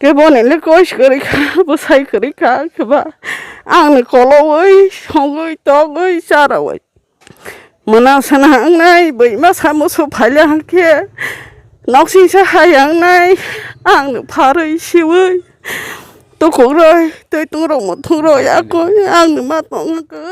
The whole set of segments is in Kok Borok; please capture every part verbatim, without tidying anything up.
Khe boni le kois kwrwi kha, bwsai kwrwi kha, khe ba ang ni kolowi, songwi, togwi, charawi. Mwnasana wngnai, bwima samoso phaile hwnkhe, noksingsa hai wngnai, ang no pharwi siwi, tukukrwi, twi tungrok muthungrok yakwi, ang no ma tong wngkha.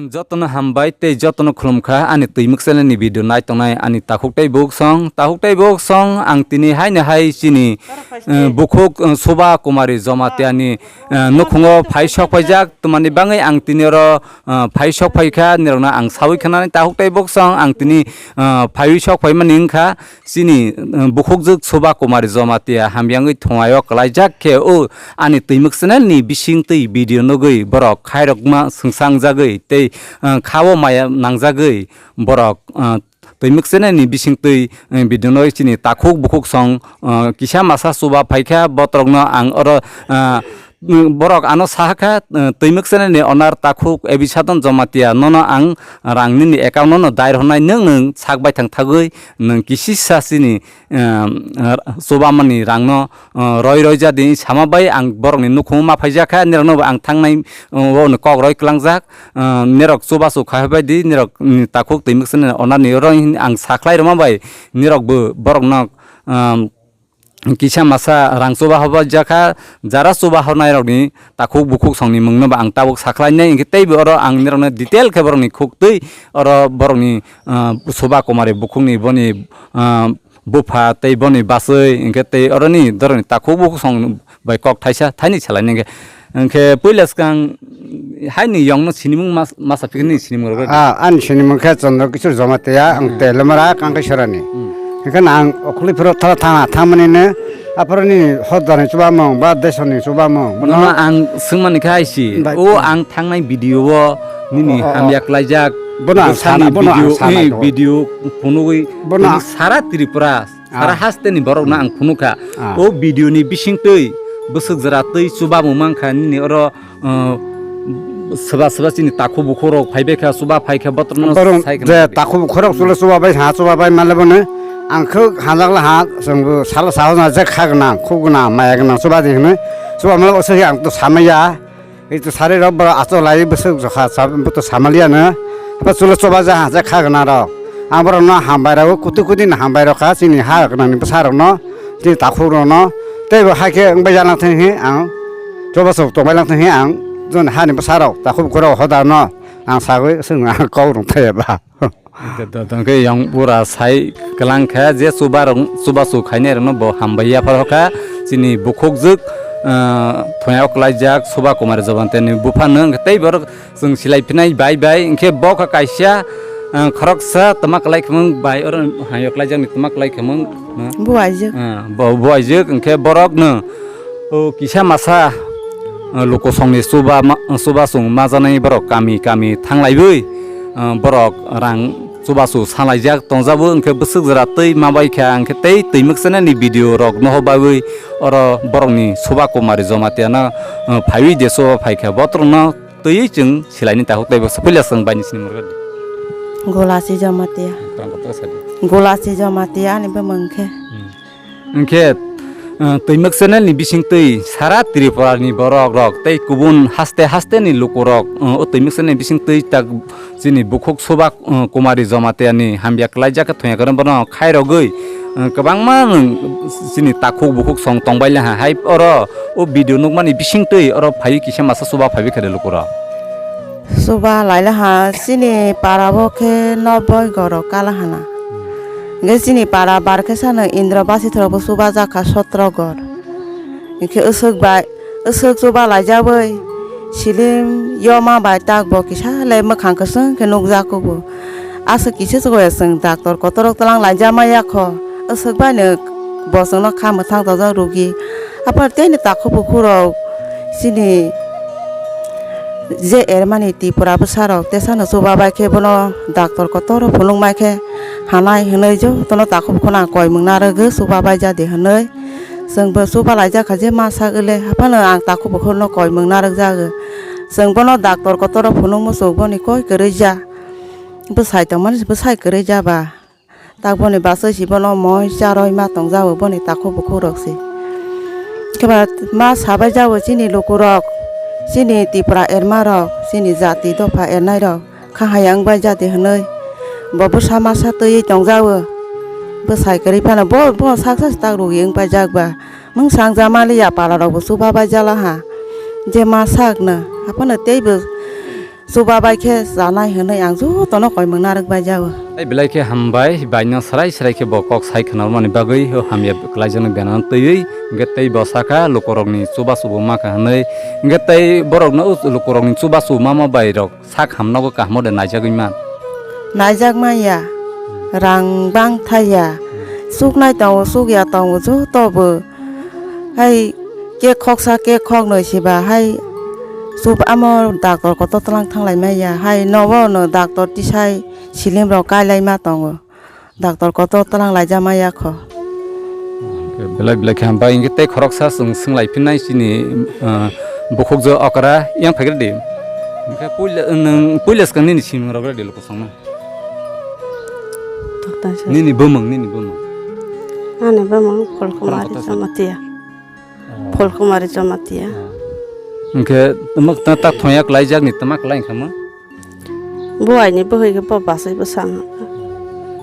Jotono hambai tei jotono khulumkha ani Twimwk channel ni video nai tongnai ani takhuk tei bukhuk song, takhuk tei bukhuk song ang tini haino hai chini, eh, bukhuk, eh, Suba Kumari Jamatia ni, eh, nukhungo phai sok phaijak, twmani bangwi ang tini oro, eh, phai sok phaikha, nirokno ang sawi khanani takhuk tei bukhuk song ang tini, eh, phaiwi sok phaimani wngkha. Chini, eh, bukhukjwk Suba Kumari Jamatia hamyangwi thungaio kwlaijak khe o ani Twimwk channel ni bisingtwi video nugwi borok khairokma swngsangjagwi tei, eh, khao maya nangjagwi borok, eh, Twimwk channel ni bisingtwi, eh, video nugwi chini takhuk bukhuk song, eh, kisa masa chuba phaikha botrokno ang oro, eh, Borok ano sahakha, eh, Twimwk channel ni owner takhuk Ebi Sadon Jamatia, nono ang rang nini account no dai rwnai, nwng nwng sak baithang thagwi nwng kisisa chini, eh, chubamani rang no, eh, roi roi jadi sama bai ang borok ni nukhung ma phaijakha, nirok no bo ang thangnai, eh, o ni kok roi klangjak, eh, nirok chubachu khai bai di, nirok ni takhuk Twimwk channel owner ni oro ang sakhlai rwma bai nirok bo borok no, eh, kisa masa rang chuba hoba jakha, jara chuba hornai rokni takhuk bukhuk songni mungno ba ang tabuk sakhlainai, hinkhe teibo oro ang nirokno detail khe borokni khuktwi oro borokni, ah, Suba Kumari bukhukni boni, ah, bupha tei boni bachwi hinkhe tei oroni doroni takhuk bukhuk song bai kok thaisa thaini salainai hinkhe. Hinkhe puila swkang haini yongno sinimung mas-, masa phikni sinimung rok. Ah, ani sinimung khe Chandra Kishore Jamatia, ang Hmm. Telemara, Kangkaisorani. Hmm. Hinkhe ang okhuli phiro thala thana thangmani ne, aphoroni hodani chubamung, ba desoni chubamung. Bono ang swngmani khe aisi, Bai- o ang thangnai video o nini Oh, oh, oh. hamya klaijak, Bono ang bwsani sana, bono ang video, sana eh, do. video phunugwi Bono nini ang sara Tripura. Sara Ah. haste ni borok no ang phunukha. Ah. O video ni bising twi bwswk jora twi chubamu mankha nini oro, uh, swba swba chini takhuk bukhuk rok phai bai kha, chuba phai kha, botrok no Borok sai kha je nang. Takhuk bukhuk rok chulo chuba bai ha, chuba bai male bono ang khuk hanjak la ha, chwng bo salo salo na je kha gwnang, khuk gwnang, maya gwnang chuba di hwnwi. Chuba male bo se ang to samaya. Ei to sari rok borok achuk lai bwswk jokha cha-, bo to samaliya no. Ba chulo choba ja ha je kha gwnang rok. Ang borok no hambai rok, kuti kuti no hambai rok kha, chini ha gwnang ni bwsa rok no, chini takhuk rok no. Tei bo hai khe wng bai jak nang thang hi ang, choba chok tong bai lang thang hi ang, joni ha ni bwsa rok, takhuk bukhuk rok hoda no ang sagwi swng ang kok rwng thai ba. Hwnkhe yang pura sai kwlang kha je chuba rok, chuba chu khainai rok no bo hambai yaphar kha, chini bukhuk jwk, ah, thwngya kwlai jak Suba Kumar Jamatia ni bupha no hwnkhe tei borok Chwng silai phinai bai bai, hinkhe bo kha kaisa, ah, khoroksa twma kwlai khumung bai, oro hayok laijakni twma kwlai khumung, ah, Buaijwk. Ah, bo, buaijwk, hinkhe borok no, o, kisa masa, ah, lukosongni chuba ma, chuba chwng majanai borok kami kami thanglaiwi, ah, borok rang chubachu salaijak tongjabo, hinkhe bwswk jora twi ma bai kha, hinkhe tei Twimwk channel ni video rok nohor bagwi oro borokni Suba Kumari Jamatia no, ah, phaiwi de chuba phaikha botrok no. Twiwi chwng silaini takhuk tei bwsa puila chwng baini sini murga di. Golasi Jamatia. Tang kotor sadi. Golasi Jamatia ani bwmwng khe. Hmm. Hwnkhe, uh, Twimwk channel ni bising twi sara Tripura ni borok rok tei kubun haste haste ni luku rok, uh, o Twimwk channel ni bising twi tak chini bukhuk Suba, uh, Kumari Jamatia ni hamya kwlaijak khe thwngya kwrwng bono khairogwi, Kwbangma nwng chini takhuk bukhuk song tongbai le ha, hai oro o video nukmani bisingtwi oro phaiwi kisa masa chuba phaiwi khe de lukurok. Chuba lai le ha, chini para o khe noboi goro kala hana. Hwnkhe chini para bar khe sano Indra Basi thoro bo chuba jak kha sotro gor. Hwnkhe aswk bai, aswk chuba laijagwi silim yoma bai tak bo kisa le mwkhang kwchwng khe nukjak kubu. Aswk kisa chugo ya chwng doctor kotor rok twlang laijak maya kho. Aswk bai no bo chwngno kha mwthang tojak rugi. Aphano tei ni takhuk bukhuk rok chini je ermani Tripura bwsa rok tesano chuba bai khe bono doctor kotor rok phunuk mai khe hanai hwnwi jotono takhuk bukhuk no ang koi mung narwgwi chuba bai jadi hwnwi. Chwngbo chuba laijak kha je ma sak le, haphano ang takhuk bukhukno koi mung narwk jago. Chwng bono doctor kotor o phunuk muchung boni koi kwrwi ja. Bwsai tongmani se bwsai kwrwi ja ba. Tak boni bachwi si bono moi charwi ma tong jago boni takhuk bukhuk rok se. Khe ba ma sabai jago chini lukurok, chini Tripura erma rok, chini jati dopha ernai rok. Kha hai wng bai jadi hwnwi bo bwsa masa twiwi tongjago. Bwsai kwrwi phano bo, bo sak sak tak rugi wng paijak ba. Mungsa wng ja maliya pala rok bo chuba bai jala ha. Je ma sak no, haphano tei bo chuba bai khe chanai hwnwi ang jotono koi mung narwk bai jago. Tei belai khe hambai, baino srai srai khe bo kok sai khna mani bagwi o hamya kwlai jano bena twiwi, hwnkhe tei bo saka lukurokni chuba chubu ma kha hwnwi, hwnkhe tei borokno lukurokni chuba chubu ma ma bai rok. Sak hamnogo kahamo de naijagwi man. Naijak maya, rang bang thaya, suknai tongo, sukya tongo, joto bo. Hai kek khoksa, kek khoknwi siba, hai sup amo doctor kotor tlang thanglai maya, hai nogo no doctor tisai silim rok kailai ma tongo. Doctor kotor tlang laijak maya kho. Belai belai khe hambai, hwnkhe tei khoroksa chwng swng lai phinnai chini, ah, bukhukjwk okra yang phaigra di. Hwnkhe puila, nwng puila swkang nini simung rok rwdi luku songno. Nini bumung, nini bumung. Ani bumung Pholkumari Jamatia. Pholkumari Jamatia. Hwnkhe tamo ta, ta thoya kwlaijak ni tama kwlai wngkha mo? Buaini bwhwi khe bo bachai bwsang.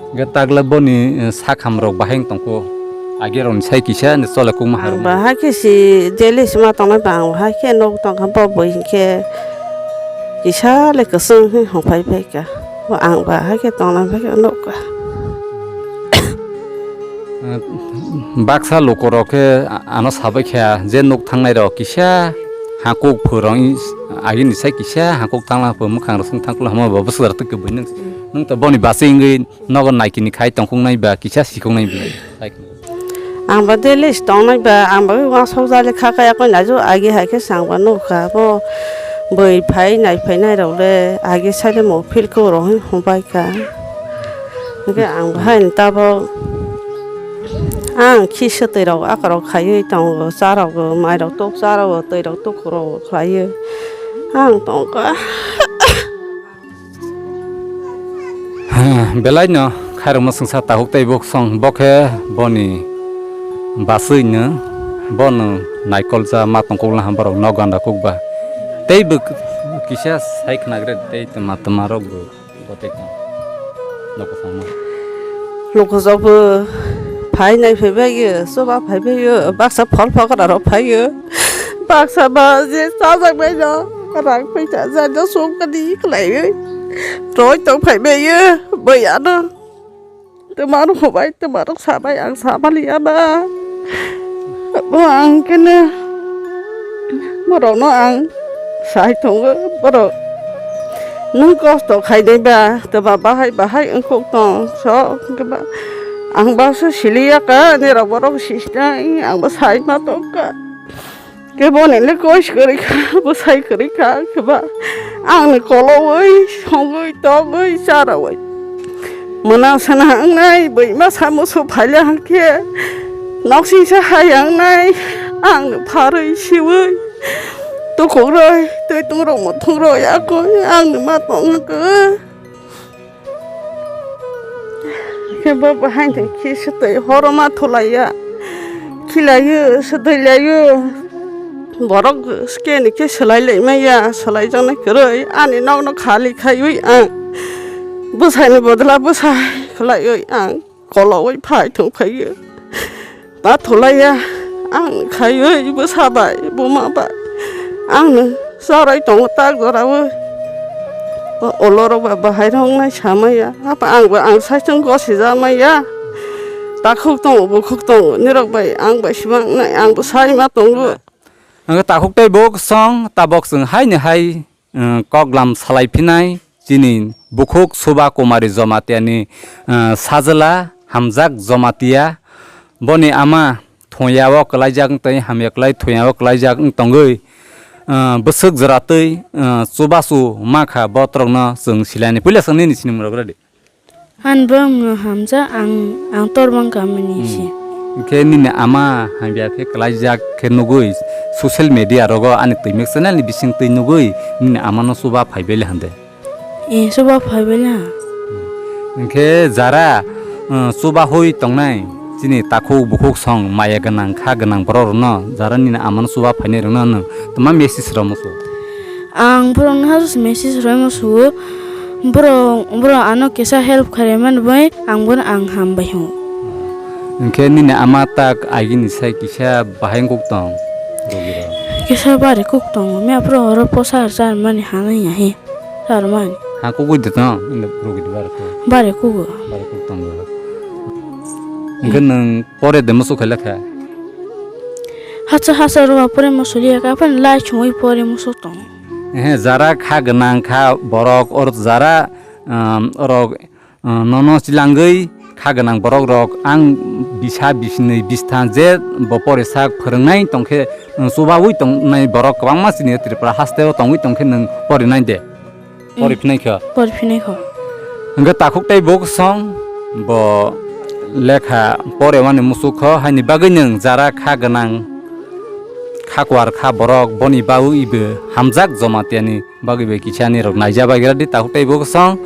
Hwnkhe takla boni, eh, sakham rok bahai wng tongkho. Age rok ni sai kisa ni chole kukma hai rok. Ang ba hakhe si daily sima tongnai ba ang hakhe nog tongkha bo bui hinkhe kisa le kwchwng hwnwi hongphai phaikha. Bo ang ba hakhe tongnai phai khe nukha. Baksa lukurok khe ano sabai kha je nuk thangnai rok kisa hakuk phwrwng agini sai kisa hakuk tangla phw mwkhang rok swng thangkula hamo bo bwswk rok twi kwbui nung to boni bachwi wngwi nogo naikini khai tongkhoknai ba kisa sikhoknai bwlai. Ang ba daily tongnai ba ang ba uansuk jali kha kaya koi naiju agi hai khe chang ba nukha bo bui phai nai phai nai rok le agi sai le mo philko rok hwn hwn bai kha. Hwnkhe ang bahai ni tabok ang khisa twi rok akorok khaiwi tongo, cha rok bo mai rok tuk cha rok bo twi rok tuk rok bo khlaiwi ang tongkha. Belai no khairokma swngsa tahuk tei buk song bo khe boni bachwi no bono naikol cha ma tongkok laha borok no ganda kuk ba tei bo kisa sai khna gre tei twma twma rok bo. Goteka. Nokosama. Nokosok bo phai nai phai bai yo, soba phai bai yo, baksa phol phokra rok phai yo. Baksa ba je chajak bai no, rang phai cha ja no song kani khlai yo. Roi tong phai bai yo, bai ano. Twma rok bai, twma rok sabai ang sabali ama. Bo ang kene borokno ang sai tongo, borok nwng kosto khainai ba, twma bahai bahai wngkok tong sok hwnkhe ba ang baksa siliya ka, nirok borok sisnai ang bo sai ma tongkha. Khe boni le kois kwrwi kha, bwsai kwrwi kha, khe ba ang ni koloi songwi tongwi charawi. Mona sana wngnai bwima samusu phaile hwnkhe noksingsa hai wngnai ang ni pharwi siwi tukukrwi twi tungrok muthungrok yakwi ang ni ma tong hwnkhe. Khe bo bahai thai khe swtwi horo ma thulaiya. Khilaio, swtwi laio. Borok khe ni khe swlai lai maya, swlai jaknai kwrwi. Ani nokno khali khaiwi ang bwsai ni bodol o bwsai khwlaiwi ang kolowi phai thung phaiyo. Pathulaiya ang khaiwi bwsa bai buma bai ang no charai tongo tak jorawi. Olorok ba bahai rok nai samaya apa ang bo ang sai thung gosi jamaya. Takhuk tongo bukhuk tongo nirok bai ang bai simangnai ang bo sai ma tongo. Ang takhuk tei buk song tabok song hai ni hai. Koklam salai phinai chini bukhuk Suba Kumari Jomatiani sajwla hamjak Jomatia boni ama thungyao kwlaijak wng twi hamya kwlai thungyao kwlaijak wng tongwi bwswk jora twi chubachu makha botrokno chwng silaini puila chwng nini sinimung rok rwdi. Ani bwrwngno hamjak ang, ang Torbang kamini Hmm. si. Hwnkhe nini ama hamya khe kwlaijak khe nugwi social media rogo ani twimwk channel ni bising twi nugwi nini amano chuba phaibai le hande. Eh, chuba phaibai le ha. Hwnkhe jara uh, chuba hui tongnai chini takhuk bukhuk song maya gwnang kha gwnang borok rokno jara nini amano chuba phainai rokno nwng tma message rwmwso. Ang borokno hasus message rwmwso. Borok, borok ano kisa help khaimani bai ang bono ang hambai hwngo. Hwnkhe nini ama tak agini sai kisa bahai wngkuk tong, rogi rok? Kisa bari kuk tongo, me aphuru oro posa rwcharmani hanai ya he, charmani. Ha kugui de tong, ino rogi de bari kuk. Bari kugo. Bari kuk tongo. Hwnkhe nwng pore de musu khaila kha? Hacha hacha rwma pore musu liya kha, aphano lai chumui pore musu tong. Ehe, jara kha gwnang kha borok, or jara, um, orok, uh, nono chilangwi kha gwnang borok rok ang bisa bisni bistha je bo pore sak phwrwngnai tongkhe, uh, chubawi tongnai borok kwbangma chini Tripura hasteo tongwi tongkhe nwng porinai de. Pori phinai kha. Pori phinai kha. Hwnkhe takhuk tei buk song bo lekha poremani muchuk kho, haini bagwi nwng jara kha gwnang, kha kwar kha borok, boni bagwi bo hamjak Jomatiani bagwi bai kisa nirok naija bai gra di takhuk tei buk song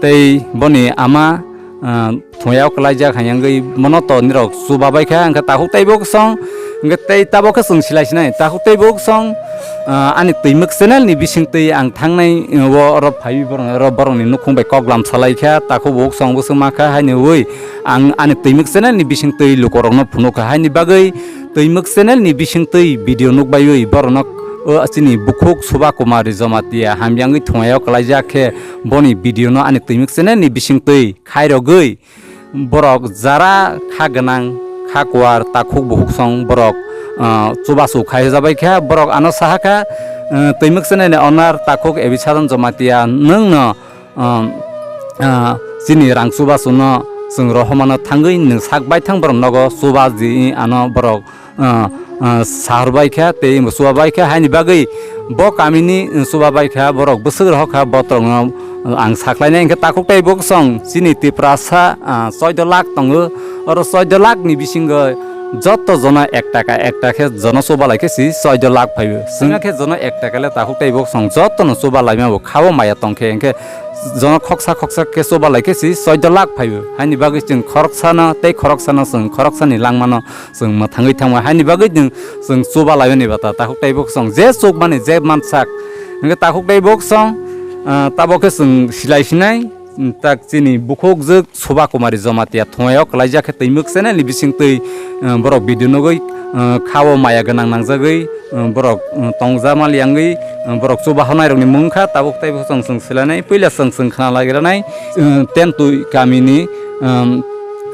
tei boni ama, ah, Thungyao kwlaijak hai wngwi bono to nirok chuba bai kha, hwnkhe takhuk tei bo kwchwng, hwnkhe tei tabok khe chwng silai sinai, takhuk tei bo kwchwng, ah, ani twimwk channel ni bisingtwi ang thangnai, o oro phaiwi borok, oro borokni nukhung bai koklam salai kha, takhuk bo kwchwng bwswk ma kha, haini ui ang ani twimwk channel ni bisingtwi lukorokno phunuk kha, haini bagwi twimwk channel ni bisingtwi video nukbaiwi borokno, o chini bukhuk Suba Kumari Jamatia hamyangwi Thungyao kwlaijak khe boni video no ani twimwk channel ni bisingtwi khairogwi, borok jara kha gwnang, kha kuar, takhuk bukhuk song borok, ah, chubachu khai jabai kha, borok ano saha kha, ah, twimwk channel ni owner takhuk Ebi Sadon Jamatia nwng no, ah, ah, chini rang chubachu no chwng rohormano thangwi nwng sak baithang borok nogo chuba di ano borok ah, ah, sahor bai kha tei bo chuba bai kha, haini bagwi bo kamini, ah, chuba bai kha, borok bwswk rohor kha, botrokno ang saklainai hwnkhe takhuk tei bo kwchwng chini Tiprasa, ah, choudo lakh tongo, oro choudo lakh ni bisingo joto jono ek taka ek taka khe jono chuba lai khe si choudo lakh phaibo. Chwngno khe jono ek taka le takhuk tei bo kwchwng jotono chuba laima bo khao maya tong khe hwnkhe jono khoksa khoksa khe chuba lai khe si choudo lakh phaibo. Haini bagwi chwng khoroksano tei khoroksano chwng khoroksani langmano chwng mwthangwi thangma haini bagwi chwng, chwng chuba laimani bata takhuk tei bo kwchwng je chukmani je mansak hwnkhe takhuk tei bo kwchwng, ah, tabok khe chwng silai sinai, mm, tak chini bukhuk jwk Suba Kumari Jamatia Thungyao kwlaijak khe twimwk channel ni bisingtwi, ah, borok video nugwi, ah, khao maya gwnang nangjagwi, ah, borok, ah, tongjama liangwi, ah, borok chuba hwnai rokni mung kha tabuk tei bo chwng, chwng silainai puila chwng, chwng khna lagranai, ah, Tentwi kamini, ah,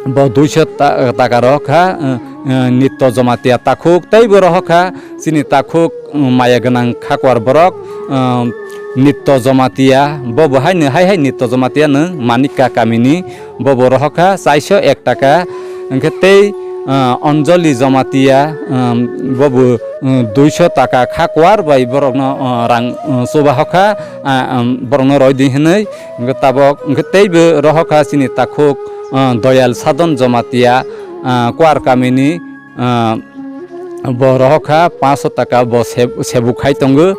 bo duiso ta-, taka rok kha, ah, ah, Nitto Jamatia takhuk tei bo rohor kha chini takhuk, um, maya gwnang khakwar borok, um, Nitto Jamatia, bo bo haino hai hai Nitto Jamatia nwng Manikka kamini, bo bo rohor kha chaiso ek taka, hwnkhe tei, uh, Anjali Jamatia, um, bo bo, um, duiso taka khakwar bai borokno, uh, rang, uh, chuba hokha, uh, um, borokno roi di hwnwi, hwnkhe tabok, hwnkhe tei bo rohor kha chini takhuk, uh, Doyal Sadon Jamatia, uh, Kwar kamini, ah, bo rohor kha panchsho taka bo se-, sebu khai tongo.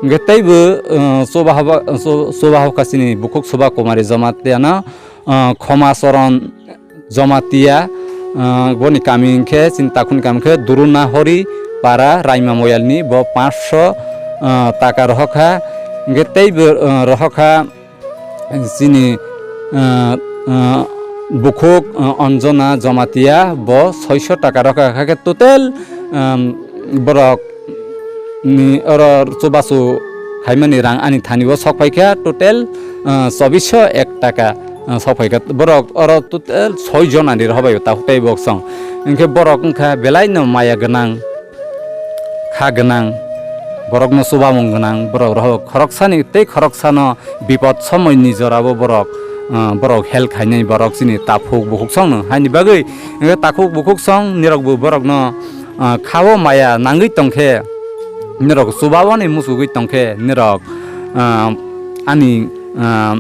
Hwnkhe tei bo, ah, chuba haba, chu-, chuba haba kha chini bukhuk Suba Kumari Jamatia no, ah, Khoma Choron Jamatia, ah, boni kami hwnkhe chini takhukni kami khe Duruna Hori Para Raima Moyalni bo panchsho, ah, taka rohor kha. Hwnkhe tei bo, ah, rohor kha chini, ah, ah, Bukhuk, uh, Anjona Jamatia bo soiso taka rokha kha khe total, um, borok ni oro chubachu khaimani rang ani thani o sok phaikha total, uh, chobisho ek taka, uh, sok phaikha. Borok oro total soi jona ni rohor bai takhuk tei bok song. Hinkhe borok wngkha belai no maya gwnang, kha gwnang, borokno chubamung gwnang, borok rohor khoroksani tei khoroksano bipod somoini jorao borok, uh, borok help khainai borok chini takhuk bukhuk songno. Haini bagwi hinkhe takhuk bukhuk song nirokbo borokno, uh, khao maya nangwi tongkhe, nirok chubawani muchugwi tongkhe, nirok, uh, ani, uh,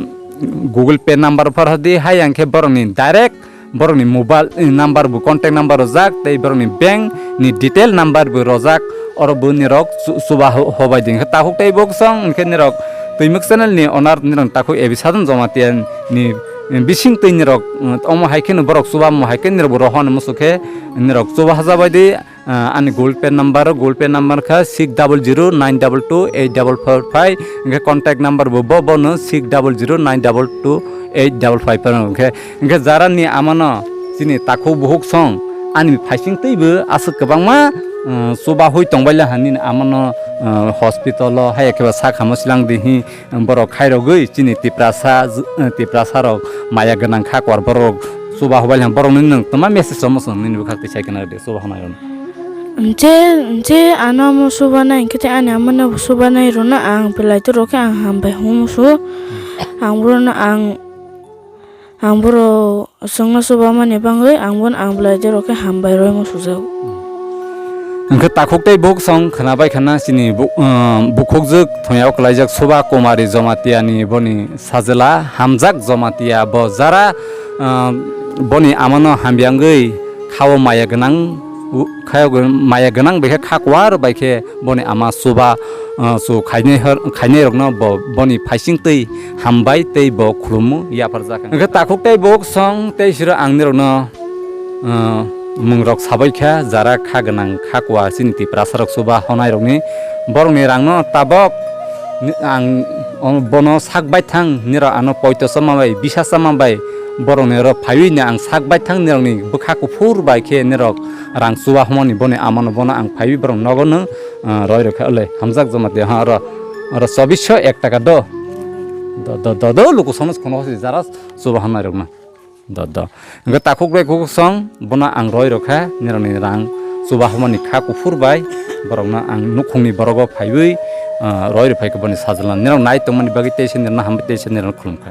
Google Pay number phar hadi, hai hinkhe borokni direct borokni mobile, eh, number bo, contact number rojak tei borokni bank ni detail number bo rojak, oro bo nirok chu-, chuba ho-, hobai di. Hinkhe takhuk tei bok song hinkhe nirok Twimuk channel ni owner nirok takhuk A B Sadon Jamatia ni, eh, bising twi nirok, eh, omo hai kheno borok chubamo hai khe nirok bo rohorni muchuk khe nirok chuba hajabai di. Ah, ani Google Pay number, Google Pay number kha six double zero nine double two eight double four five, hinkhe contact number bo, bo, bono six double zero nine double two eight double five five, hinkhe, hinkhe jara ni amano chini takhuk bukhuk song ani phaising twibo aswk kwbangma, ah, chuba hui tongbaila hani amano, ah, hospital o haya khe ba sak hamo silang di hi, borok khairogwi chini Tiprasa, Tiprasa rok maya gwnang kha kwar borok chuba hobai lang borok nini nwng tma message rok muchung nini bwkhak twi sai khna rwdi chuba hwnai rok. Nche, nche ano amo chubanai hinkhe tei ani amano bo chubanai rwno ang belai to rokhe ang hambai hwnwi musu. Ang borokno ang, ang borok chwngno chubamani bagwi ang bono ang belai to rokhe hambai rwui musujago. Hinkhe takhuk tei buk song khwnabai khana chini bu-, ah, bukhukjwk thwngya o kwlaijak Suba Kumari Jamatia ni boni sajwla Hamjak Jamatia bo jara, ah, boni amano hamyangwi khao maya gwnang, u-, khayo gwn-, maya gwnang bai khe kha kwar bai khe boni ama chuba, ah, chu khainai hor-, khainai rokno bo boni phaising twi hambai tei bo khulumu yapharjak. Hinkhe takhuk tei buk song tei siro ang nirokno, ah, mungrok sabai kha jara kha gwnang kha kwa chini Tiprasa rok chuba honai rokni borokni rangno tabok ni-, ang o-, bono sak bai thang nirok ano poito chama bai bisa chama bai borokni oro phaiwi ni ang sak bai thang nirokni bwkha kuphur bai khe nirok rang chuba hwnmani boni amano bono ang phaiwi borok nogo no, ah, roi rokha le Hamjak Jamatia ha oro, oro chobisho ek taka do. Do, do, do, do, luku sono khono hosi jara chuba hwnmai rokno. Do, do. Hinkhe takhuk bai khuk song bono ang roi rokha nirokni rang chuba hwnmani kha kuphur bai borokno ang nukhungni borogo phaiwi, ah, roi rok phaikha boni sajwla nirok nai tongmani bagwi teisa nirokno hambai teisa nirokno khulumkha.